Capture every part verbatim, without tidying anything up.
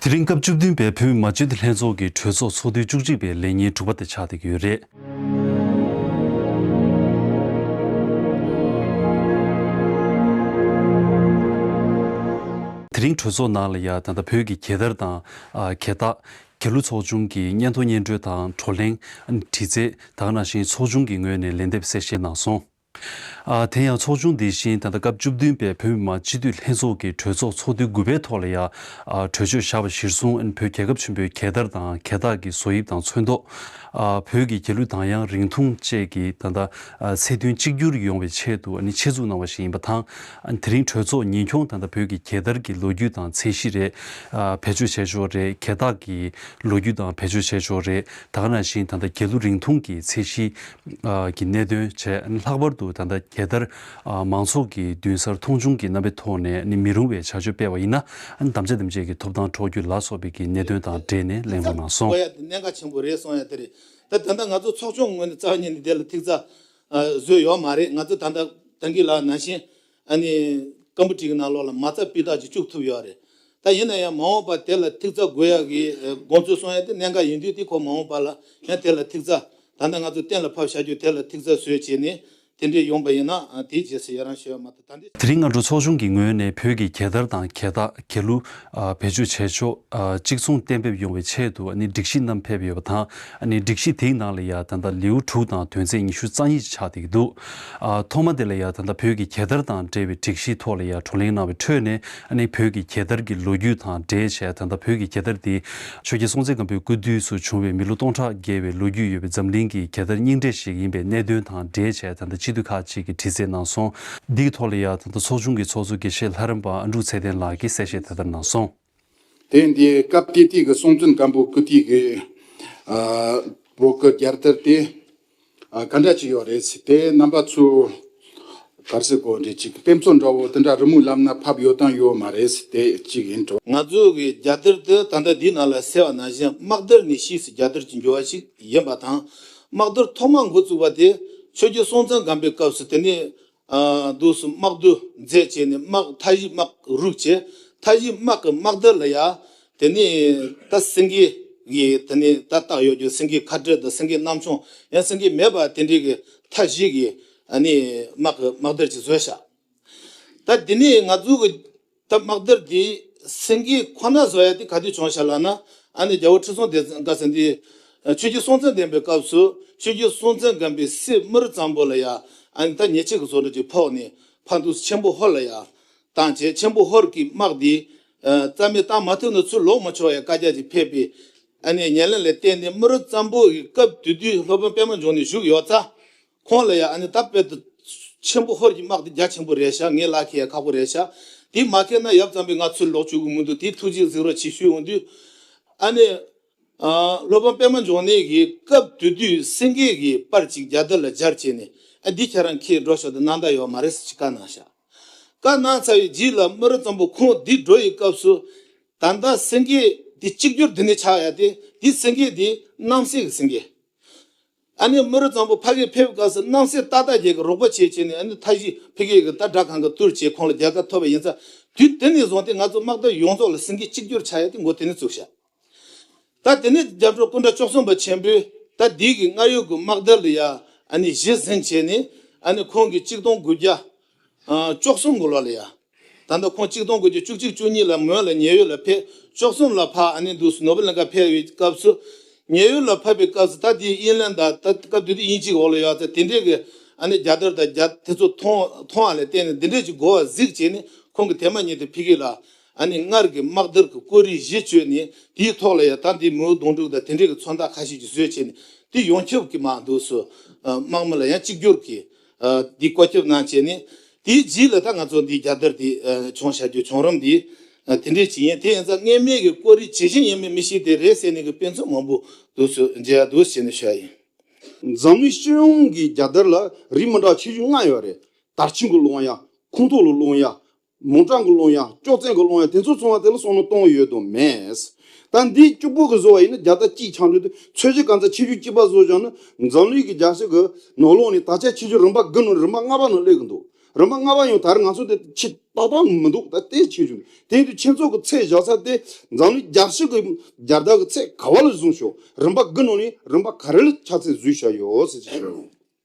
དེ་རིང་སྐབས་བཅུ་བདུན་པའི་བོད་མི་མང་སྤྱི་འཐུས་ལྷན་ཚོགས་ཀྱི་གྲོས་ཚོགས་ཚོགས་དུས་བཅུ་གཅིག་པའི་ལས་ཉིན་དྲུག་པ་དེ་ཆགས་བསྡད་ཀྱི་ཡོད་རེད། དེ་རིང་གྲོས་ཚོགས་ནང་ལ་ཡ་ད་ལྟ་བོད་ཀྱི་རྒྱལ་དར་དང་། ཨ། རྒྱལ་རྟགས། རྒྱལ་གླུ་ཚོགས་ཆུང་གི་སྙན་ཐོ་སྙན་སྒྲོན་དང་བགྲོ་གླེང་། དྲི་རྩད། ད་ག་ནང་བཞིན་ཚོགས་ཆུང་གི་ངོས་ནས་ལན་འདེབས་གསལ་བཤད་གནང་སོང་། ཨ། དེ་ཡང་ཚོགས་ཆུང་འདི་བཞིན་ད་ལྟ་སྐབས་བཅུ་བདུན་པའི་བོད་མི་མང་སྤྱི་འཐུས་ལྷན་ཚོགས་ཀྱི་གྲོས་ཚོགས་ཚོགས་དུས་དགུ་པའི་ཐོག་ལ་ཡང་། ཨ། གྲོས་ཆོད་བཞག་པ་གཞིར་བཟུང་། བོད་རྒྱལ་ཁབ་ཆེན་པོའི་རྒྱལ་དར་དང་རྒྱལ་རྟགས་ཀྱི་བཟོ་དབྱིབས་དང་ཚོན་མདོག་ཨ། བོད་ཀྱི་རྒྱལ་གླུ་གདངས་དབྱངས་རིང་ཐུང་བཅས་ཀྱི་ད་ལྟ། ཨ། ཚད་མཐུན་གཅིག་གྱུར་ཡོང་བའི་ཆེད་དུ། ཨ་ནི་ཆེད་འཛུགས་གནང་བ་ཞིག་ཡིན་པ་དང་། ཨ། དེ་རིང་གྲོས་ཚོགས་ཉིན་ཁྱོང་ད་ལྟ་བོད་ཀྱི་རྒྱལ་དར་གྱི་ལོ་རྒྱུས་དང་ཚད་གཞི་རེད། ཨ། བེད་སྤྱོད་བྱས་ཆོག་རེད། རྒྱལ་རྟགས་ཀྱི་ལོ་རྒྱུས་དང་བེད་སྤྱོད་བྱས་ཆོག་རེད། ད་ག་ནང་བཞིན་ད་ལྟ་རྒྱལ་གླུ་རིང་ཐུང་གི་ཚད་གཞི། ཨ། གི་གནད་དོན་བྱས། ལྷག་པར་དུ་ད་ལྟ་རྒྱལ་དར། ཨ། མང་ཚོགས་ཀྱི་མདུན་སར་མཐོང་ཆུང་གི་རྣམ་པའི་ཐོག་ནས་ནི་མི་རུང་བའི་བྱ་སྤྱོད་སྤེལ་བ་ཡིན་ན། ཨ་ནི་དམ་བཅའ་དེ་འབྱེད་ཀྱི་ཐོབ་ཐང་འཕྲོག་རྒྱུ་ལ་སོགས་པའི་གི་གནད་དོན་དང་འབྲེལ་ནས་གླེང་སློང་གནང་སོང་། ཡ་དེ་གནད་འགག་ཆེན་པོ་རེད་གསུང་ཡ་དེ་རེད། ད་ད་ལྟ་ང་ཚོ་ཚོགས་ཆུང་ངོས་ནས་རྩ་བ་ཉིད་ནས་དེ་ལ་ཐིག་རྩ་བཟོས་ཡོད་མ་རེད། ང་ཚོ་ད་ལྟ་ད་གིན་ལ་ནང་བཞིན། ཨ་ནི་ཀམ་པུ་ཊི་གི་ནང་ལོགས་ལ་མ་རྩ་སྤུས་དག་ཅིག་བཅུག་ཐུབ་ཡོད་རེད། ད་ཡིན་ན་ཡང་མ་འོངས་པ་དེ་ལ་ཐིག་རྩ་དགོས་ཡག་གི་དགོངས་ཚུལ་གསུང་ཡ་དེ་གནད་འགག་ཡིན་དུས། དེ་ཁོ་མ་འོངས་པ་ལ་ཡང་དེ་ལ་ཐིག་རྩ། ད་ལྟ་ང་ཚོ་གཏན་ལ་ཕབ་བཞག་རྒྱུ་དེ་ལ་ཐིག་རྩ་བཟོས་བྱས་ནས་དེ་འདྲས་ཡོང་པ་ཡིན་ན། ཨ། དེའི་རྗེས་སུ་ཡི་རང་ཞུ་ཡ་མ་གཏོགས་ད་འདི། དེ་རིང་སྔ་དྲོ་ཚོགས་ཆུང་གི་ངོས་ནས་བོད་ཀྱི་རྒྱལ་དར་དང་རྒྱལ་རྟགས། རྒྱལ་གླུ། ཨ། བེད་སྤྱོད་བྱས་ཆོག་ཨ། གཅིག་མཚུངས་གཏན་འབེབས་ཡོང་བའི་ཆེད་དུ། ཨ་ནི་སྒྲིག་གཞི་བསྣམས་ཕེབས་ཡོད་པ་དང་། ཨ་ནི་སྒྲིག་གཞི་དེའི་ནང་ལ་ཡ་ད་ལྟ་ལེའུ་དྲུག་དང་དོན་ཚན་ཉི་ཤུ་རྩ་གཉིས་ཆགས་བསྡད་ཀྱི་འདུག་ཨ། ཐོག་མ་དེ་ལ་ཡ་ད་ལྟ་བོད་ཀྱི་རྒྱལ་དར་དང་འབྲེལ་བའི་སྒྲིག་གཞིའི་ཐོག་ལ་ཡ་བགྲོ་གླེང་གནང་བའི་ཁྲོད་ནས། ཨ་ནི་བོད་ཀྱི་རྒྱལ་དར་གྱི་ལོ་རྒྱུས་དང་འབྲེལ་བྱས། ད་ལྟ་བོད་ཀྱི་རྒྱལ་དར་འདི་ཆོས་རྒྱལ་སྲོང་བཙན་སྒམ་པོའི་སྐུ་དུས་སུ་བྱུང་བའི་མི་ལོ་སྟོང་ཕྲག་བརྒལ་བའི་ལོ་རྒྱུས་ཡོད་པའི་འཛམ་གླིང་གི་རྒྱལ་དར་རྙིང་གྲས་ཤིག་ཡིན་པའི་གནད་དོན་དང་འབྲེལ་བྱས། ད་ལྟ་སྤྱི་འཐུས་ཁག་ཅིག་གིས་དྲི་རྩད་གནང་སོང་། འདིའི་ཐོག་ལ་ཡ་ད་ལྟ་ཚོགས་ཆུང་གི་ཚོགས་གཙོ་དགེ་བཤེས་ལྷ་རམས་པ་ཨ་འབྲུག་ཚེ་བརྟན་ལགས་ཀྱིས་གསལ་བཤད་དེ་ལྟར་གནང་སོང་། དེ་འདི་སྐབས་དེ་དུས་ཀྱི་སྲོང་བཙན་སྒམ་པོ་སྐུ་དུས་ཀྱི། ཨ། བོད་ཀྱི་རྒྱལ་དར་དེ། ཨ། ག་འདྲ་ཅིག་ཡོད་རེད་ཟེར་དེ། རྣམ་པ་ཚོ་ག་རེ་ཟེར་དགོས་རེད། ཅིག་དཔེ་མཚོན་འདྲ་བོ་དེ་འདྲ་རི་མོ་ལམ་ན་ཕབ་ཡོད་དང་ཡོད་མ་རེད་ཟེར་དེ་ཅིག་ཡིན་འགྲོ། ང་ཚོ་གི་རྒྱལ་དར་དེ་ད་ལྟ་འདི་ནང་ལ་གསལ་བ་ནང་བཞིན། དམག་དར་ནས་ཕྱིས་སུ་རྒྱལ་དར་གྱི་འགྱུར་བ་ཞིག་ཡིན་པ་དང་། དམག་དར་ཐོག་མ་འགོ་བཙུགས་པ་དེ་ཆོས་རྒྱལ་སྲོང་བཙན་སྒམ་པོའི་སྐབས་སུ། དེ་ནས། ཨ། འདུག་སེ་དམག་བསྡུ་མཛད་བྱས་ནས། དམག་མཐའ་བཞི་དམག་རུག་བྱས། མཐའ་བཞི་དམག་གི་དམག་དར་ལ་ཡ། དེ་ནས་ད་སེང་གེ་གི། དེ་ནས་ད་བཏགས་ཡོད་རྒྱུ་སེང་གེ་ཁ་སྦྲེལ་དང་། སེང་གེ་གནམ་མཆོང་། ཡང་སེང་གེ་མེད་པ་དེ་འདྲའི་གི་མཐའ་བཞི་གི། ཨ་ནི་དམག་གི་དམག་དར་ཅིག་བཟོས་ཤག་ད་དེ་ནས་ང་ཚོ་གི་ད་དམག་དར་འདི་སེང་གེ་ཁོ་ན་བཟོ་ཡ་དེ་ག་དུས་བྱུང་ཤག་ལབ་ན། ཨ་ནི་རྒྱལ་པོ་ཁྲི་སྲོང་ལྡེ་བཙན་སྐབས་སུ། འདི་ཆོས་རྒྱལ་སྲོང་བཙན་སྒམ་པོའི་སྐབས་སུ་ཆོས་རྒྱལ་སྲོང་བཙན་སྒམ་པོའི་སྲས་མུ་རུབ་གཙང་པོ་ལ་ཡ། ཨ་ནི་ད་ཉེས་ཆད་ཀྱི་བཟོ་འདྲ་ཅིག་ཕོག་ནས། ཕར་འདུག་སེ་ཆེན་པོ་ཧོར་ལ་ཡ་བཏང་བྱས། ཆེན་པོ་ཧོར་གྱི་དམག་འདི། ཨ། རྩ་མེད་བཏང་མ་ཐུབ་ན་ཚུར་ལོག་མི་ཆོག་ཡ་བཀའ་རྒྱ་ཅིག་ཕེབས་པའི། ཨ་ནི་ཉེར་ལེན་ལ་བརྟེན་ནས་མུ་རུབ་གཙང་པོ་གི་སྐབས་དེ་དུས་སློབ་དཔོན་པད་མ་འབྱུང་གནས་བཞུགས་ཡོད་ཙང་། ཁོང་ལ་ཡ། ཨ་ནི་ད་དཔེ་དེ་ཆེན་པོ་ཧོར་གྱི་དམག་དེ་རྒྱ་ཆེན་པོ་རེད་ཤག་ངས་ལག་ཁྱེར་ཡ་ཁག་པོ་རེད་ཤག་དེ་མ་ཁྱེར་ན་ཡབ་གཙང་པོས་ང་ཚུར་ལོག་བཅུག་གི་མི་འདུག་དེ་ཐུགས་རྗེ་གཟིགས་རོགས་བྱེད་ཞུས་ཡོང་དུས། ཨ་ནི། ཨ། སློབ་དཔོན་པད་མ་འབྱུང་གནས་ཀྱིས་སྐབས་དེ་དུས་སེང་གེ་གི་པར་ཅིག་རྒྱལ་དར་ལ་སྦྱར་བྱས་ནས། ཨ། འདི་ཁྱེད་རང་ཁྱེར་འགྲོ་ཤོག་དང་། གནང་བདག་ཡོད་མ་རེད་ཟེར་ཅིག་བཀའ་གནང་ཤག་བཀའ་གནང་ཚར་བའི་རྗེས་ལ་མུ་རུབ་གཙང་པོ་ཁོང་འདི་འགྲོ་ཡི་སྐབས་སུ། ད་ལྟ་སེང་གེ་འདི་གཅིག་གྱུར་འདི་ནས་ཆགས་ཡ་དེ། འདི་སེང་གེ་འདི་རྣམ་སྲས་ཀྱི་སེང་གེ། ཨ་ནི་མུ་རུབ་གཙང་པོ་ཕ་གིར་ཕེབས་སྐབས་སུ་རྣམ་སྲས་ཏག་ཏག་རྒྱལ་གྱི་རོགས་པ་བྱས་བྱས་ནས། ཨ་ནི་མཐའ་བཞི་ཕ་གི་གི་ད་དགྲ་གང་ག་བཏུལ་བྱས་ཁོང་ལ་རྒྱལ་ཁ་ཐོབ་པ་ཡིན་ཙང་། དུས་དེ་ནས་བཟུང་སྟེ་ང་ཚོ་དམག་དར་ཡོངས་རྫོགས་ལ་སེང་གེ་གཅིག་གྱུར་ཆགས་ཡ་དེ་འགོ་དེ་ནས་བཙུགས་ཤག་ད་དེ་ནས་རྒྱལ་པོ་སྐུ་ཕྲེང་བཅུ་གསུམ་པ་ཆེན་པོས་ད་འདི་གི་སྔར་ཡོད་ཀྱི་དམག་དར་ལ་ཡ། ཨ་ནི་གཞི་འཛིན་བྱས་ནས། ཨ་ནི་ཁོང་གིས་གཅིག་སྟོང་དགུ་བརྒྱ། ཨ། བཅུ་གསུམ་གྱི་ལོ་ལ་ཡ། ད་ལྟ་ཁོང་གཅིག་སྟོང་དགུ་བརྒྱ་བཅུ་གཅིག་བཅུ་གཉིས་ལ་མོན་ལ་ཉེ་ཡོད་ལ་ཕེབས། བཅུ་གསུམ་ལ་ཕར། ཨ་ནི་འདུག་སེ་ནོར་བུ་གླིང་ག་ཕེབས་པའི་སྐབས་སུ། ཉེ་ཡོད་ལ་ཕེབས་པའི་སྐབས་སུ་ད་དེའི་དབྱིན་ལན་དང་། ད་སྐབས་དེ་དུས་དབྱིན་ཇི་འོག་ལ་ཡོད་ཙང་། དེ་འདྲས་ཀྱི་ཨ་ནི་རྒྱལ་དར་དང་རྒྱ་དེ་ཚོ་མཐོང་མཐོང་བ་ལ་བརྟེན་ནས། འདི་འདྲས་ཀྱི་གོ་བ་གཟིགས་བྱས་ནས། ཁོང་གིས་དེ་མ་ཉིད་དུ་ཕ་གི་ལ། ཨ་ནི་སྔར་གྱི་དམག་དར་གྱི་སྐོར་རིགས་གཞི་བཅོལ་ནས། དེའི་ཐོག་ལ་ཡ་ད་འདི་མེའུ་གདུང་དྲུག་དང་དེ་འདྲས་ཀྱི་མཚོན་རྟགས་ཁ་ཤས་ཀྱི་བཟོས་བྱས་ནས། དེ་ཡོངས་ཁྱབ་ཀྱི་མར་འདུག་སེ། ཨ། དམག་མི་ལ་ཡང་གཅིག་གྱུར་གྱི། ཨ། འདི་བཀོད་ཁྱབ་གནང་བྱས་ནས། དེའི་རྗེས་ལ་ད་ང་ཚོ་འདི་རྒྱལ་དར་འདི། ཨ། བྱུང་བཞག་རྒྱུ་བྱུང་རིམ་འདི། ཨ། དེ་འདྲས་ཅིག་ཡིན། དེ་ཡིན་ཙང་སྔོན་མའི་གི་སྐོར་རིགས་ཇི་བཞིན་ཡིན་མིན་མི་ཤེས་དེ་རེད་ཟེར་ནས་གི་དཔེ་མཚོན་མང་པོ་འདུག་སེ་མཇལ་ཡ་འདུག་ཟེར་ནས་ཞུ་ཡ་ཡིན། འཛམ་གླིང་སྤྱི་ཡོངས་ཀྱི་རྒྱལ་དར་ལ་རིགས་མི་འདྲ་བ་ཁྱད་ཆོས་ལྔ་ཡོད་རེད། དར་ཆེན་གྱི་ལོང་ཡ། ཁོང་ཐོག་ལ་ལོང་ཡ། མོ་ཊ་གི་ལོང་ཡ། ཅོག་ཙེ་གི་ལོང་ཡ། དེ་ཚོ་ཚང་མ་དེ་ལ་བསམ་བློ་གཏོང་ཡོད་དམ་མེད། ད་འདི་གཅིག་པོ་གི་བཟོ་བ་ཡིན་ན། རྒྱལ་དར་གཅིག་ཆགས་འགྲོ་དུས་ཚོད་གཞི་གང་ཙམ་ཁྱད་ཆོས་གཅིག་པ་བཟོ་བཞག་ན། འཛམ་གླིང་གི་རྒྱལ་སྤྱི་གི་ནང་ལོགས་ནས་དར་ཆ་ཁྱད་ཆོས་རིམ་པ་དགུ་ནང་རིམ་པ་ལྔ་པ་ནང་སླེབས་ཀྱི་འདུག་རིམ་པ་ལྔ་པ་ཡང་ད་རེས་ང་ཚོ་དེ་ཕྱི་ཏག་ཏག་མི་འདུག་ད་དེ་ཆེ་ཆུང་དེ་ཡིན་དུས་ཁྱེད་ཚོ་གི་ཚད་བཞག་ས་དེ་འཛམ་གླིང་རྒྱལ་སྤྱི་གི་རྒྱལ་དར་གི་ཚད་ག་བ་ལ་བཟུང་ཤོག་རིམ་པ་དགུ་ནང་ནས་རིམ་པ་ག་རེ་ལ་ཆ་ཚད་བཟོས་བཞག་ཡོད་ཟེར་གྱི་ཞུ།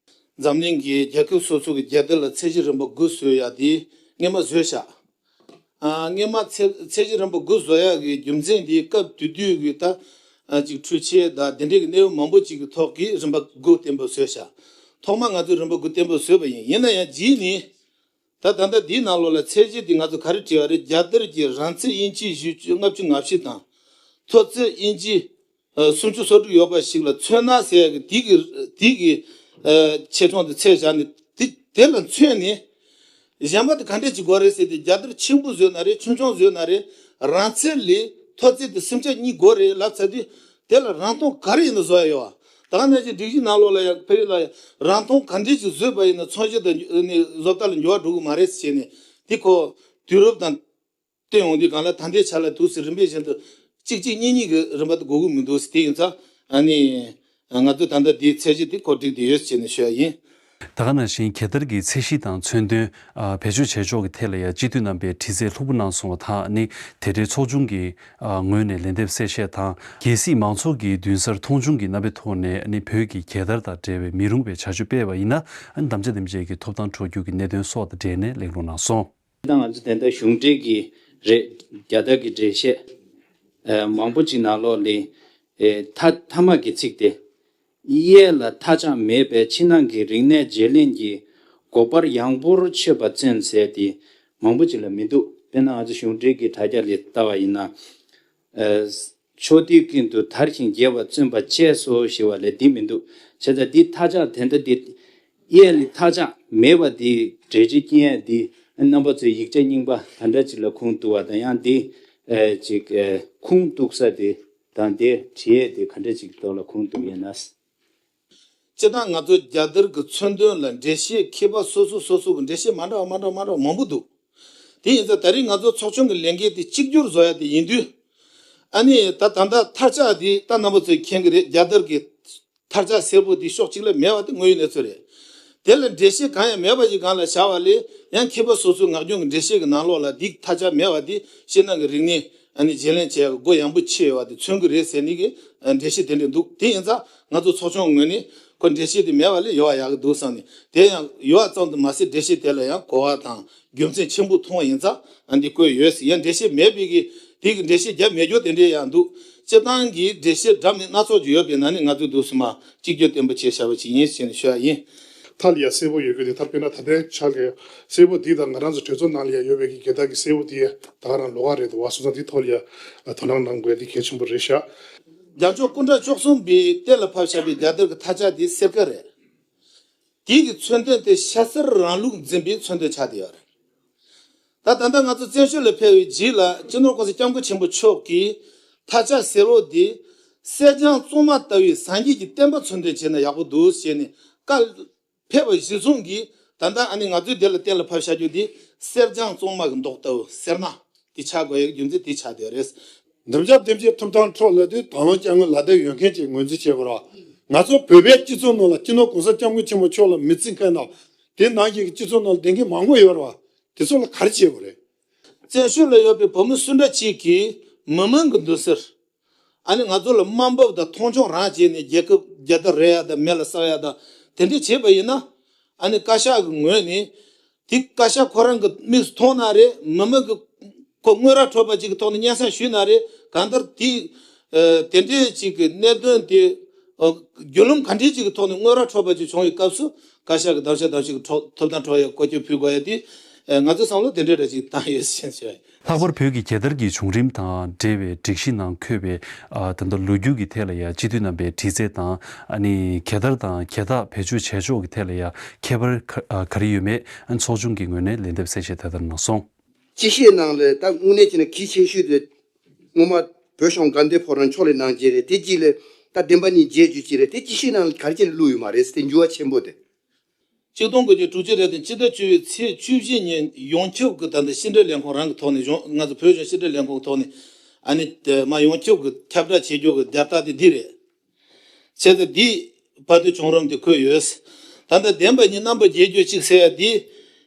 འཛམ་གླིང་གི་རྒྱལ་ཁབ་སོ་སོ་གི་རྒྱལ་དར་ལ་ཚད་གཞི་རིམ་པ་དགུ་བཟོ་ཡ་དེ་སྔོན་མ་བཟོས་བཞག་ཨ། སྔོན་མ་ཚད་ཚད་གཞི་རིམ་པ་དགུ་བཟོ་ཡ་གི་རྒྱུ་མཚན་དེ་སྐབས་དེ་དུས་ཀྱི་ད་ཨ་ཅིག་འཕྲུལ་ཆས་དང་དེ་འདྲའི་གི་གནས་བབ་མང་པོ་ཅིག་གི་ཐོག་གི་རིམ་པ་དགུ་བརྟན་པོ་བཟོས་བཞག་ཐོག་མ་ང་ཚོས་རིམ་པ་དགུ་བརྟན་པོ་བཟོས་པ་ཡིན། ཡིན་ན་ཡང་རྗེས་ནས་ད་ད་ལྟ་འདིའི་ནང་ལོགས་ལ་ཚད་གཞི་དེ་ང་ཚོ་ག་རེ་བྲིས་པ་རེད། རྒྱལ་དར་གྱི་རིང་ཚད་དབྱིན་ཇི་བཞི་བཅུ་ལྔ་བཅུ་ང་བཞི་དང་མཐོ་ཚད་དབྱིན་ཇི་ཨ་སུམ་ཅུ་སོ་དྲུག་ཡོད་པ་ཞིག་ལ་མཚོན་ན་ཟེར་ཡ་གི་དེ་གི་དེ་གི་ཨ་ཆེ་ཆུང་དེ་ཚད་བཞག་ནས་དེ་དེ་ལ་མཚོན་ནས་གཞན་པ་དེ་ག་འདྲས་ཅིག་དགོས་རེད་ཟེར་ཏེ་རྒྱལ་དར་ཆེན་པོ་བཟོས་ན་རེད། ཆུང་ཆུང་བཟོས་ན་རེད། རིང་ཚད་ལས་མཐོ་ཚད་དེ་སུམ་ཆ་གཉིས་དགོས་རེད་ལབ་ཚར་དུས་དེ་ལ་རིང་ཐུང་ག་རེ་ཡིན་ན་བཟོ་ཡ་ཡོད་བ། ད་ག་ནང་བཞིན་སྒྲིག་གཞི་ནང་ལོགས་ལ་ཡང་ཕ་ཡུལ་ལ་ཡང་རིང་ཐུང་ག་འདྲས་ཅིག་བཟོས་པ་ཡིན་ན་མཚོན་བྱེད་དང་ནི་བཟོ་ལྟ་ལ་འགྱུར་བ་འགྲོ་གི་མ་རེད་ཟེར་ནས་དེ་ཁོ་དུས་རབས་དང་། བསྟན་ཡོང་དུས་གང་ལ་ད་ལྟའི་ཆ་ལ་འདུག་ཟེར་རིམ་པས་བཞིན་དུ་གཅིག་གཅིག་གཉིས་གཉིས་ཀྱི་རིམ་པ་དེ་དགོས་ཀྱི་མི་འདུག་ཟེར། དེ་ཡིན་ཙང་ཨ་ནི་ང་ཚོས་ད་ལྟ་འདིའི་ཚད་གཞི་དེ་གོ་སྒྲིག་དེ་ཡོད་ཅེས་ནས་ཞུ་ཡ་ཡིན། ད་ག་ནང་བཞིན་རྒྱལ་དར་གྱི་ཚད་གཞི་དང་མཚོན་དོན། ཨ་བེད་སྤྱོད་བྱེད་ཕྱོགས་ཀྱི་ཐད་ལ་ཡང་སྤྱི་འཐུས་རྣམ་པས་དྲི་རྩད་ལྷུག་པོ་གནང་སོང་བ་དང་ཨ་ནི་དེ་འབྲེལ་ཚོགས་ཆུང་གི་ཨ་ངོས་ནས་ལན་འདེབས་གསལ་བཤད་དང་། གལ་སྲིད་མང་ཚོགས་ཀྱིས་མདུན་སར་མཐོང་ཆུང་གི་རྣམ་པའི་ཐོག་ནས་ཨ་ནི་བོད་ཀྱི་རྒྱལ་དར་དང་འབྲེལ་བའི་མི་རུང་བའི་བྱ་སྤྱོད་སྤེལ་བ་ཡིན་ན་ཨ་ནི་དམ་བཅའ་འདེམས་བྱེད་ཀྱི་ཐོབ་ཐང་འཕྲོག་རྒྱུ་གི་གནད་དོན་སོགས་དང་འབྲེལ་ནས་གླེང་སློང་གནང་སོང་། ད་ང་ཚོ་དེ་འདྲ་གཞུང་འབྲེལ་གྱི་རེད། རྒྱལ་དར་གྱི་འགྲེལ་བཤད་ཨ་མང་པོ་ཅིག་ནང་ལོགས་ལ་ཨེ་མཐའ་མཐའ་མ་གི་ཚིག་དེ། གཡས་ལ་མཐའ་ལྕགས་མེད་པས་ཕྱི་ནང་གི་རིག་གནས་བརྗེ་ལེན་གྱི་སྒོ་འཕར་ཡངས་པོར་ཆོད་པ་མཚོན་ཟེར་ཏེ་མང་པོ་ཅིག་ལ་མི་འདུག་དཔེར་ན་ང་ཚོ་གཞུང་འབྲེལ་གྱི་དྲ་རྒྱ་ལ་ལྟ་བ་ཡིན་ན། ཨ་ཕྱོགས་དུས་ཀུན་ཏུ་དར་ཞིང་རྒྱས་པར་བརྩོན་པ་བཅས་སོ་ཞེས་པ་ལས་འདི་མི་འདུག་བྱས་ཙང་འདི་མཐའ་ལྕགས་དེ་འདྲ་འདི། གཡས་ལ་མཐའ་ལྕགས་མེད་པ་འདི་འགྲེལ་བརྗོད་སྐྱོན་ཡས་འདི་རྣམ་པ་ཚོས་ཡིག་ཆ་རྙིང་པ་ག་འདྲ་ཅིག་ལ་ཁུངས་གཏུགས་པ་དང་ཡང་འདི་ཨེ་ཅིག་ཨེ་ཁུངས་གཏུགས་ས་དེ་དང་དེ་བྲིས་ཡས་དེ་ག་འདྲ་ཅིག་ཐོག་ལ་ཁུངས་གཏུགས་ཡས་ན། སྤྱིར་བཏང་ང་ཚོ་རྒྱལ་དར་གྱི་མཚོན་དོན་ལ་འགྲེལ་བཤད་མཁས་པ་སོ་སོ་སོ་སོ་གི་འགྲེལ་བཤད་མ་འདྲ་བ་མ་འདྲ་བ་མ་འདྲ་བ་མང་པོ་འདུག་དེ་ཡིན་ཙང་ད་རེས་ང་ཚོ་ཚོགས་ཆུང་གི་ལས་འགན་དེ་གཅིག་གྱུར་བཟོ་ཡ་དེ་ཡིན་དུས། ཨ་ནི་ད་ད་ལྟ་མཐའ་ལྕགས་དེ་ད་རྣམ་པ་ཚོས་མཁྱེན་གྱི་རེད། རྒྱལ་དར་གྱི་མཐའ་ལྕགས་སེར་པོ་དེ་ཕྱོགས་གཅིག་ལ་མེད་པ་དེ་དངོས་ཡོད་གནས་ཚུལ་རེད། དེ་ལ་འགྲེལ་བཤད་གང་ཡང་མེད་པ་ཞིག་སྒང་ལ་བཞག་པ་ལས་ཡང་མཁས་པ་སོ་སོའི་ངག་རྒྱུན་གྱི་འགྲེལ་བཤད་ཀྱི་ནང་ལོགས་ལ་འདི་མཐའ་ལྕགས་མེད་པ་དེ་ཕྱི་ནང་གི་རིག་གནས་ཨ་ནི་བརྗེ་ལེན་བྱེད་ཡག་གི་སྒོ་ཡངས་པོ་ཕྱེ་ཡོད་པ་དེ་མཚོན་གྱི་རེད་ཟེར་ནི་གི་འགྲེལ་བཤད་དེ་འདྲ་འདུག་དེ་ཡིན་ཙང་ང་ཚོ་ཚོགས་ཆུང་ངོས་ནས་ཁོ་འགྲེལ་བཤད་དེ་མེད་པ་ལས་ཡོད་པ་ཡག་གི་འདུག་བསམ་ནས། དེ་ཡང་ཡོད་པ་ཙམ་དུ་མ་ཟད་འགྲེལ་བཤད་དེ་ལ་ཡང་གོ་བ་དང་རྒྱུ་མཚན་ཆེན་པོ་མཐོང་བ་ཡིན་ཙང་ཨ་འདི་བཀོད་ཡོད་ཟེར། ཡང་འགྲེལ་བཤད་མེད་པའི་གི་དེ་གི་འགྲེལ་བཤད་རྒྱབ་མེད་རྒྱུ་དེ་འདྲའི་ཡང་འདུག་སྤྱིར་བཏང་གི་འགྲེལ་བཤད་འདྲ་མིན་སྣ་ཚོགས་ཅིག་ཡོད་པའི་ནང་ནས་ང་ཚོས་འདུག་སེ་མར་གཅིག་གྱུར་བརྟན་པོ་བྱས་བཞག་པ་ཞིག་ཡིན་ཟེར་ནས་ཞུ་ཡ་ཡིན། མཐའ་ལ་ཡ་སེར་པོ་ཡོད་རྒྱུ་དེ་ད་དཔེར་ན་ད་ལྟའི་ཆ་ལ་སེར་པོ་འདི་དང་ང་རང་ཚོ་གྲོས་ཚོགས་ནང་ལ་ཡ་ཡོད་པའི་གི་རྒྱལ་དར་གྱི་སེར་པོ་འདི་ད་ག་རང་ལོགས་ཀ་རེད་འདུག་བ། སོང་ཙང་འདི་ཐོག་ལ་ཡ་དོ་སྣང་གནང་དགོས་ཡ་འདི་གལ་ཆེན་པོ་རེད་ཤག་རྒྱལ་མཆོག་སྐུ་ཕྲེང་བཅུ་གསུམ་པས་གཏན་ལ་ཕབ་བཞག་པའི་རྒྱལ་དར་གྱི་མཐའ་ལྕགས་འདི་སེར་ཀ་རེད། དེའི་གི་མཚོན་དོན་དེ་ཤ་གསེར་རིང་ལུགས་འཛིན་པའི་མཚོན་དོན་ཆགས་བསྡད་ཡོད་རེད། ད་ད་ལྟ་ང་ཚོ་བཙན་བྱོལ་ལ་ཕེབས་པའི་རྗེས་ལ་སྤྱི་ནོར་༸གོང་ས་༸སྐྱབས་མགོན་ཆེན་པོ་མཆོག་གིས་མཐའ་ལྕགས་སེར་པོ་འདི་གསེར་སྦྱངས་གཙང་མ་ལྟ་བུའི་སངས་རྒྱས་ཀྱི་བསྟན་པ་མཚོན་དོན་བྱས་ན་ཡག་པོ་འདུག་ཟེར་ནས་བཀའ་ཕེབས་པ་གཞིར་བཟུང་གིས་ད་ལྟ་ཨ་ནི་ང་ཚོས་འདི་ལ་གཏན་ལ་ཕབ་བཞག་རྒྱུ་འདི་གསེར་སྦྱངས་གཙང་མ་གི་མདོག་ལྟ་བུ་སེར་ནག་འདི་ཆགས་དགོས་ཡག་རྒྱུ་མཚན་འདི་ཆགས་བསྡད་ཡོད་རེད། འདེམས་བྱ་འདེམས་བྱེད་ཐོབ་ཐང་འཕྲོག་ལབ་དུས་དང་བླངས་སྐྱབས་མགོན་ལ་དྭགས་ཡོད་མཁན་གྱི་ངོས་འཛིན་བྱེད་དགོས་རེད་བ། ང་ཚོ་བོད་པའི་སྤྱི་ཚོགས་ནང་ལ་སྤྱི་ནོར་༸གོང་ས་༸སྐྱབས་མགོན་ཆེན་པོ་མཆོག་ལ་མི་བརྩི་མཁན་དང་། དེ་ནང་བཞིན་གྱི་སྤྱི་ཚོགས་ནང་ལ་བསྡད་མཁན་མང་པོ་ཡོད་རེད་བ། དེ་ཚོ་ལ་ག་རེ་བྱེད་དགོས་རེད། བཙན་བྱོལ་ལ་ཡོད་པའི་བོད་མི་སུ་འདྲ་ཅིག་གིས་མི་མང་གི་འདུན་སར། ཨ་ནི་ང་ཚོ་ལ་དམའ་འབེབས་དང་མཐོང་ཆུང་རང་བྱས་ནས་རྒྱལ་ཁབ་རྒྱལ་དར་རལ་ཡ་དང་མེ་ལ་བསྲེག་ཡ་དང་དེ་འདྲ་བྱས་པ་ཡིན་ན། ཨ་ནི་བཀའ་ཤག་གི་ངོས་ནས་དེ་བཀའ་ཤག་ཁོ་རང་གི་མིག་སུ་མཐོང་ན་རེད། མི་མང་གི་ཁོ་དངོས་ར་འཕྲོད་པ་ཅིག་གི་ཐོག་ནས་སྙན་སེང་ཞུས་ན་རེད། གང་ལྟར་དེ་ཨ་དེ་འདྲའི་ཅིག་གི་གནད་དོན་དེ་ཨ་བརྒྱུད་ལམ་ག་འདྲའི་ཅིག་གི་ཐོག་ནས་དངོས་ར་འཕྲོད་པ་ཅིག་བྱུང་བའི་སྐབས་སུ་བཀའ་ཤག་གི་བདམས་བྱ་བདམས་ཤིག་གི་འཕྲོ་ཐོབ་ཐང་འཕྲོག་ཡ་བཀོལ་སྤྱོད་ཕུལ་དགོས་ཡ་དེ་ཨ་ང་ཚོའི་བསམ་བློ་དེ་འདྲའི་འདྲ་ཅིག་བཏང་ཡོད་ཟེར་ཞུ་ཡ་ཡིན། ལྷག་པར་བོད་ཀྱི་རྒྱལ་དར་གྱི་བྱུང་རིམ་དང་འབྲེལ་བའི་སྒྲིག་གཞི་ནང་འཁོད་པའི་ཨ་ད་ལྟ་ལོ་རྒྱུས་ཀྱི་ཐད་ལ་ཡ་སྤྱི་འཐུས་རྣམ་པའི་དྲི་རྩད་དང་ཨ་ནི་རྒྱལ་དར་དང་རྒྱལ་རྟགས་བེད་སྤྱོད་བྱས་ཕྱོགས་ཀྱི་ཐད་ལ་ཡ་ཁྱད་པར་ག་ཨ་ག་རེ་ཡོད་མེད་ཨ་ཚོགས་ཆུང་གི་ངོས་ནས་ལན་འདེབས་གསལ་བཤད་དེ་ལྟར་གནང་སོང་། སྤྱི་བཤད་ནང་ལ་ད་དངོས་གནས་བྱས་ན་གལ་ཆེ་ཤོས་དེ་སྔོན་མ་བོད་གཞུང་དགའ་ལྡན་ཕོ་བྲང་ཕྱོགས་ལས་གནང་རྗེས་རེད། དེ་གཅིག་ལས་ད་བདེན་པ་གཉིས་རྗེས་རྒྱུ་གཅིག་རེད། དེ་སྤྱི་བཤད་ནང་ལ་ག་རེ་བྱས་ནས་བླུགས་ཡོད་མ་རེད་ཟེར་དེ་འགྱུར་བ་ཆེན་པོ་དེ། ཆིག་སྟོང་དགུ་བརྒྱ་དྲུག་ཅུ་རེ་བདུན་སྤྱི་ཟླ་བཅུ་པའི་ཚེས་བཅུ་བཞི་ཉིན་ཡོངས་ཁྱབ་ཀྱི་ད་ལྟ་ཕྱི་འབྲེལ་ལས་ཁུངས་རང་གི་ཐོག་ནས་གཞུང་ང་ཚོ་བོད་གཞུང་ཕྱི་འབྲེལ་ལས་ཁུངས་ཀྱི་ཐོག་ནས་ཨ་ནི་དེ་མ་ཡོངས་ཁྱབ་ཀྱི་ཁྱབ་བསྒྲགས་བྱེད་རྒྱུ་གི་རྒྱལ་རྟགས་དེ་འདི་རེད། བྱས་ཙང་འདི་བར་དུ་བྱུང་རིམ་དེ་འཁོད་ཡོད། ད་ལྟ་བདེན་པ་གཉིས་རྣམ་པར་རྒྱལ་རྒྱུ་གཅིག་ཟེར་ཡ་འདི་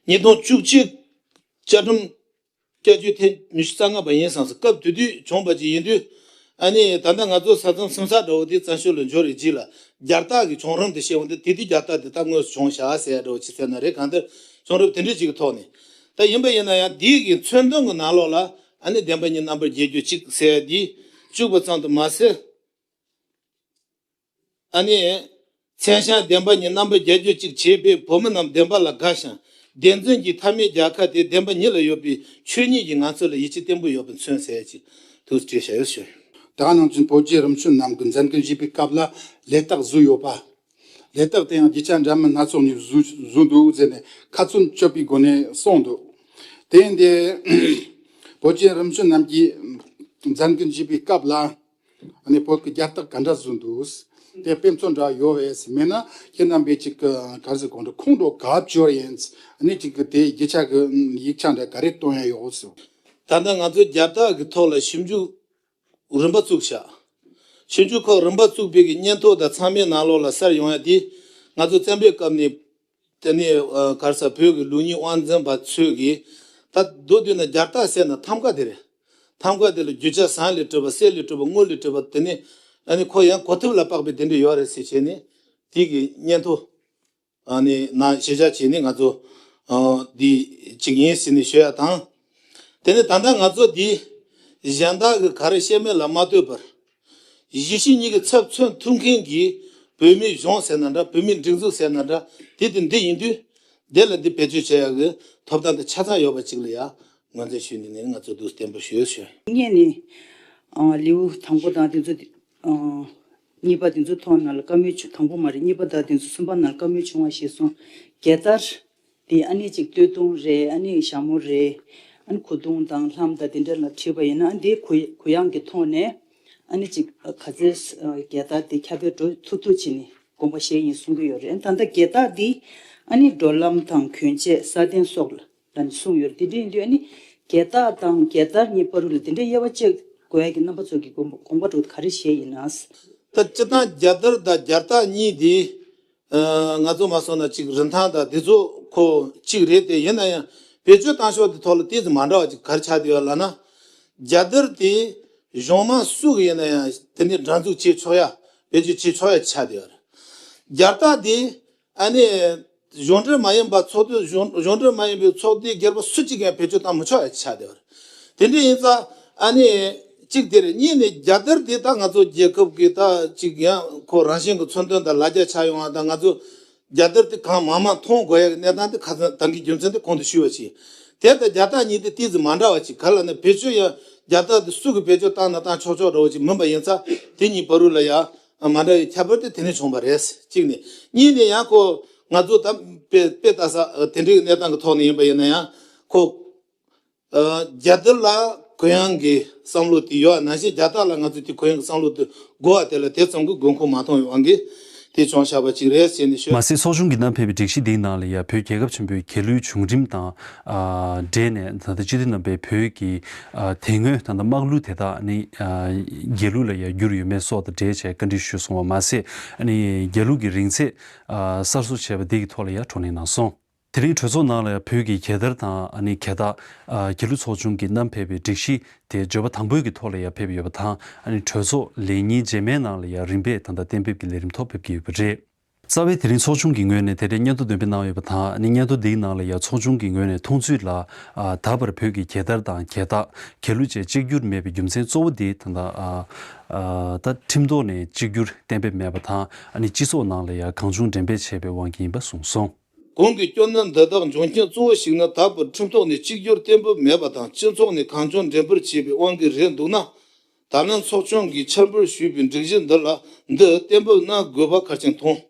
ཉིས་སྟོང་བཅུ་གཅིག་བཅའ་ཁྲིམས་བསྐྱར་བཅོས་ཐེངས་ཉི་ཤུ་རྩ་ལྔ་པ་ཡིན་བསམ་སོང་། སྐབས་དེ་དུས་བྱུང་བ་ཅིག་ཡིན་དུས། ཨ་ནི་ད་ལྟ་ང་ཚོ་ས་མཚམས་སིམ་ས་འདྲ་བོ་དེ་བཙན་བྱོལ་ལ་འབྱོར་བའི་རྗེས་ལ་རྒྱལ་རྟགས་ཀྱི་བྱུང་རིམ་དེ་བཤད་འོང་དུས། དེ་དུས་རྒྱལ་རྟགས་དེ་ད་དངོས་སུ་བྱུང་བཞག་ཟེར་ཡ་འདྲ་བོ་ཅིག་ཟེར་ན་རེད། གང་ལྟར་བྱུང་རིམ་དེ་འདྲ་ཅིག་གི་ཐོག་ནས། ད་ཡིན་པ་ཡིན་ན་ཡང་འདི་གི་མཚོན་དོན་གྱི་ནང་ལོགས་ལ་ཨ་ནི་བདེན་པ་གཉིས་རྣམ་པར་རྒྱལ་རྒྱུ་གཅིག་ཟེར་ཡ་འདི་བཅུག་པ་ཙམ་དུ་མ་ཟད། ཨ་ནི། མཚན་བྱང་བདེན་པ་གཉིས་རྣམ་པར་རྒྱལ་རྒྱུ་གཅིག་བྱས་པས། བོད་མི་རྣམས་བདེན་པ་ལ་དགའ་ཞིང་། བདེན་འཛིན་གྱི་མཐའ་མའི་རྒྱལ་ཁ་དེ་བདེན་པ་ཉིད་ལ་ཡོད་པའི་ཆོས་ཉིད་ཀྱི་ངང་ཚུལ་ལ་ཡིད་ཆེས་བརྟན་པོ་ཡོད་པར་མཚོན་ཟེར་ཅིག་ཐུགས་སུ་བྲིས་བཞག་ཡོད་ཞུ། ད་ནང་བཞིན་བོད་ཀྱི་རིམ་བྱོན་རྣམས་ཀྱིས་མཛད་འགན་བཞེས་པའི་སྐབས་ལ་ལས་རྟགས་བཟོས་ཡོད་པ། ལས་རྟགས་དེ་ཡང་རྒྱུ་ཆ་འདྲ་མིན་སྣ་ཚོགས་ནས་བཟོས་བཟོས་འདུག་ཟེར་ནས་ཁ་ཚོན་གཅོད་པའི་སྒོ་ནས་གསུངས་འདུག་དེ་ཡིན་ཏེ། བོད་ཀྱི་རིམ་བྱོན་རྣམས་ཀྱིས་མཛད་འགན་བཞེས་པའི་སྐབས་ལ། ཨ་ནི་བོད་ཀྱི་རྒྱལ་རྟགས་ག་འདྲ་བཟོས་འདུག་དེ་དཔེ་མཚོན་འདྲ་ཡོད་པས། མེད་ན་ཁྱེད་རྣམ་པས་ཅིག་ག་རེ་ཟེར་དགོས་འདུག་ཁོང་ཁྲོ་ག་བཅོལ་ཡིན། ཨ་ནི་ཅིག་གི་དེ་རྒྱུ་ཆ་གི་ཡིག་ཆ་འདྲ་ག་རེ་བཏོན་ཡ་ཡོད་ཟེར། ད་ལྟ་ང་ཚོས་རྒྱལ་རྟགས་ཀྱི་ཐོག་ལ་ཞིབ་འཇུག་རིམ་པ་བཙུགས་བཞག་ཞིབ་འཇུག་ཁག་རིམ་པ་བཙུགས་པའི་གི་སྙན་ཐོ་དང་ཚང་མའི་ནང་ལོགས་ལ་གསལ་ཡོང་ཡ་དེ། ང་ཚོ་བཙན་པོའི་སྐབས་ནས། དེ་ནས་ཨ་ག་རེ་ཟེར། བོད་ཀྱི་ལུགས་གཉིས་དབང་འཛིན་པ་ཚོས་ཀྱིས་ད་མདོར་བསྡུས་ན་རྒྱལ་རྟགས་ཟེར་ན་ཐང་ག་དེ་རེད། ཐང་ག་དེ་ལ་རྒྱུ་ཆ་ཟངས་ལས་གྲུབ་པ། གསེར་ལས་གྲུབ་པ། དངུལ་ལས་གྲུབ་པ། དེ་ནས་ཨ་ནི་ཁོ་ཡང་གོ་ཐུབ་ལ་དཔག་པའི་དེ་འདྲ་ཡོད་རེད་ཟེར་བྱས་ནས། དེ་གི་སྙན་ཐོ་ཨ་ནི་ནང་གཞི་བཞག་བྱས་ནས་ང་ཚོ་ཨ་འདི་གཅིག་ཡིན་ཟེར་ནས་ཞུ་ཡ་དང་། དེ་ནས་ད་ལྟ་ང་ཚོ་འདི་གཞན་དག་གི་ག་རེ་བཤད་མིན་ལ་མ་ལྟོས་པར། གཞིས་བྱེས་གཉིས་ཀྱི་ཚབ་མཚོན་ཐུབ་མཁན་གྱི་བོད་མིའི་གཞུང་ཟེར་ན་འདྲ། བོད་མིའི་སྒྲིག་འཛུགས་ཟེར་ན་འདྲ། དེ་དེ་འདི་ཡིན་དུས། དེ་ལ་འདི་བེད་སྤྱོད་བྱེད་ཡག་གི་ཐོབ་ཐང་དང་ཆ་ཚང་ཡོད་པ་ཅིག་ལ་ཡ་ངོས་འཛིན་ཞུས་ནས་ནི་ང་ཚོ་འདུག་བརྟན་པོ་ཞུས་ཞུ། ངས་ནི་ཨ་ལེའུ་དང་པོ་དང་དེ་ཚོ་ཨ་གཉིས་པ་དེ་ཚོ་ཐོག་ནང་ལ་བཀའ་མོལ་བྱུང་། དང་པོ་མ་རེད། གཉིས་པ་དང་དེ་ཚོ་གསུམ་པ་ནང་ལ་བཀའ་མོལ་བྱུང་བ་ཞིག་སོང་། རྒྱལ་དར་དེ་ཨ་ནི་ཅིག་སྟོད་ཐུང་རེད། ཨ་ནི་ཞྭ་མོ་རེད། ཨ་ནི་གོས་ཐུང་དང་ལྷམ་དང་དེ་འདྲ་ལ་བྲིས་པ་ཡིན་ན། ཨ་འདི་གུ་གུ་ཡངས་ཀྱི་ཐོག་ནས་ཨ་ནི་ཅིག་ག་ཚོད་རྒྱལ་དར་དེ་ཁྱབ་སྤེལ་འགྲོ་ཐུབ་ཐུབ་བྱས་ནས་དགོངས་པ་བཞེས་ཡིན་གསུང་གི་ཡོད་རེད། ད་ལྟ་རྒྱལ་རྟགས་འདི་ཨ་ནི་འགྲོ་ལམ་དང་གྱོན་ཆས་སྲ་བརྟན་སོགས་ལ་ད་ནི་གསུངས་ཡོད་རེད། དེ་འདྲ་ཡིན་དུས་ཨ་ནི་རྒྱལ་རྟགས་དང་རྒྱལ་དར་གཉིས་བར་དུ་ལ་དེ་འདྲའི་དབྱེ་བ་ཕྱེ་དགོས་ཡ་གི་རྣམ་པ་ཚོ་གི་དགོངས་པ་དགོངས་པ་འགྲོ་ག་རེ་བཞེས་ཡིན་ན། ད་སྤྱིར་བཏང་རྒྱལ་དར་དང་རྒྱལ་རྟགས་གཉིས་དེ། ཨ་ང་ཚོ་མ་སོང་ན་ཅིག་རིན་ཐང་དང་དེ་ཚོ་ཁོ་གཅིག་རེད་དེ། ཡིན་ན་ཡང་བེད་སྤྱོད་བཏང་ཕྱོགས་དེ་ཐོག་ལ་ཏོག་ཙམ་མ་འདྲ་བ་ཅིག་ག་རེ་ཆགས་བསྡད་ཡོད་ལབ་ན། རྒྱལ་དར་དེ་གཞུང་མང་སུ་གི་ཡིན་ན་ཡང་དེ་ནས་འདྲ་འཛུགས་བྱེད་ཆོག་ཡ། བེད་སྤྱོད་བྱེད་ཆོག་ཡ་ཆགས་བསྡད་ཡོད་རེད། རྒྱལ་རྟགས་དེ་ཨ་ནི་གཞུང་འབྲེལ་མ་ཡིན་པ་ཚོགས་སྡེ། གཞུང་གཞུང་འབྲེལ་མ་ཡིན་པའི་ཚོགས་སྡེ་སྒེར་པ་སུ་གཅིག་ཡང་བེད་སྤྱོད་བཏང་མི་ཆོག་ཡ་ཆགས་བསྡད་ཡོད་རེད། དེ་འདྲ་ཡིན་ཙང་ཨ་ནི་གཅིག་དེ་རེད། གཉིས་ནི་རྒྱལ་དར་དེ་ད་ང་ཚོ་རྒྱལ་ཁབ་ཀྱི་ད་ཅིག་ཡང་ཁོ་རང་བཞིན་གྱི་མཚོན་དོན་དང་ལ་རྒྱ་ཆགས་ཡོང་བ་དང་། ང་ཚོ་རྒྱལ་དར་དེ་གང་མང་མང་མཐོང་དགོས་ཡ་གི་གནས་སྟངས་དེ་ཁ་སང་ད་གིན་རྒྱུ་མཚན་དེ་གོང་དུ་ཞུས་པ་བཞིན། དེ་དང་རྒྱལ་རྟགས་གཉིས་དེ་ཏོག་ཙམ་མ་འདྲ་བ་ཅིག་ག་རེ་ལབ་ན། བེད་སྤྱོད་ཡང་རྒྱལ་རྟགས་དེ་སུ་གིས་བེད་སྤྱོད་བཏང་ན་བཏང་ཆོག་ཆོག་འདྲ་བོ་ཅིག་མིན་པ་ཡིན་ཙང་། དེ་གཉིས་བར་དུ་ལ་ཡང་མ་འདྲ་བའི་ཁྱད་པར་དེ་དེ་ནས་བྱུང་བ་རེད། གཅིག་ནས། གཉིས་ནས་ཡང་ཁོ་ང་ཚོ་ད་དཔེ་དཔེ་ལྟ་ས་དེ་འདྲའི་གནས་སྟངས་ཀྱི་ཐོག་ནས་ཡིན་པ་ཡིན་ན་ཡང་ཁོ། ཨ་རྒྱལ་དར་ལ་གུ་ཡངས་ཀྱི་བསམ་བློ་དེ་ཡོད་པ་ནང་བཞིན། རྒྱལ་རྟགས་ལ་ང་ཚོས་དེ་གུ་ཡངས་ཀྱི་བསམ་བློ་དེ་དགོས་པ་དེ་ལ་དེ་ཙམ་གྱི་དགོས་མཁོ་མ་མཐོང་བའི་དབང་གིས་དེ་བྱུང་བཞག་པ་ཅིག་རེད་ཟེར་ནས་ཤོད། མ་ཟད་ཚོགས་ཆུང་གིས་བསྣམས་ཕེབས་པའི་སྒྲིག་གཞི་འདིའི་ནང་ལ་ཡང་བོད་རྒྱལ་ཁབ་ཆེན་པོའི་རྒྱལ་གླུའི་བྱུང་རིམ་དང་ཨ་འབྲེལ་ནས། ད་ལྟ་སྤྱི་འཐུས་རྣམ་པས་བོད་ཀྱི་ཨ་དེ་སྔོན་ད་ལྟ་དམག་གླུ་དེ་དག་ནི་ཨ་རྒྱལ་གླུ་ལ་ཡང་བསྒྱུར་ཡོད་མེད་སོགས་དང་འབྲེལ་བྱས་བཀའ་འདྲི་ཞུས་སོང་བ་མ་ཟད། ཨ་ནི་རྒྱལ་གླུ་གི་རིང་ཚད་ཨ་གསར་བཟོ་བྱས་པ་འདི་གི་ཐོག་ལ་ཡང་བགྲོ་གླེང་གནང་སོང་། དེ་རིང་གྲོས་ཚོགས་ནང་ལ་ཡང་བོད་ཀྱི་རྒྱལ་དར་དང་ཨ་ནི་རྒྱལ་རྟགས། ཨ་རྒྱལ་གླུ་ཚོགས་ཆུང་གིས་བསྣམས་ཕེབས་པའི་སྒྲིག་གཞི་དེ་བརྗོད་པ་དང་པོའི་གི་ཐོག་ལ་ཡང་ཕེབས་ཡོད་པ་དང་། ཨ་ནི་གྲོས་ཚོགས་ལས་ཉིན་རྗེས་མའི་ནང་ལ་ཡང་རིམ་པས་ད་ལྟ་གཏན་འབེབས་ཀྱི་ལས་རིམ་ཐོག་ཕེབས་ཀྱི་ཡོད་པ་རེད། རྩ་བའི་དེ་རིང་ཚོགས་ཆུང་གི་ངོས་ནས་དེ་འདྲའི་སྙན་ཐོ་འདོན་སྤེལ་གནང་ཡོད་པ་དང་། ཨ་ནི་སྙན་ཐོ་འདིའི་ནང་ལ་ཡང་ཚོགས་ཆུང་གི་ངོས་ནས་མཐོང་ཚུལ་ལ། ཨ་ད་བར་བོད་ཀྱི་རྒྱལ་དར་དང་རྒྱལ་རྟགས། རྒྱལ་གླུ་བཅས་གཅིག་གྱུར་མེད་པའི་རྒྱུ་མཚན་གཙོ་བོ་དེ་ད་ལྟ་ཨ་ཨ་ད་ཁྲིམས་ཐོག་ནས་གཅིག་གྱུར་གཏན་འབེབས་མེད་པ་དང་། ཨ་ནི་སྤྱི་ཚོགས་ནང་ལ་ཡང་གང་བྱུང་འགྲེམས་སྤེལ་བྱས་པའི་དབང་གིས་ཡིན་པ་གསུངས་སོང་། གོང་གི་སྐྱོན་གནད་འདི་དག་འབྱུང་རྐྱེན་གཙོ་བོ་ཞིག་ནི། ད་བར་ཁྲིམས་ཐོག་ནས་གཅིག་གྱུར་གཏན་འབེབས་མེད་པ་དང་། སྤྱི་ཚོགས་ནས་གང་བྱུང་འགྲེམས་སྤེལ་བྱས་པའི་དབང་གིས་རེད་འདུག་ན། ད་ལན་ཚོགས་ཆུང་གིས་ཁྱབ་སྤེལ་ཞུས་པའི་སྒྲིག་གཞི་འདི་ལ། འདི་གཏན་འབེབས་གནང་དགོས་པ་གལ་ཆེན་མཐོང་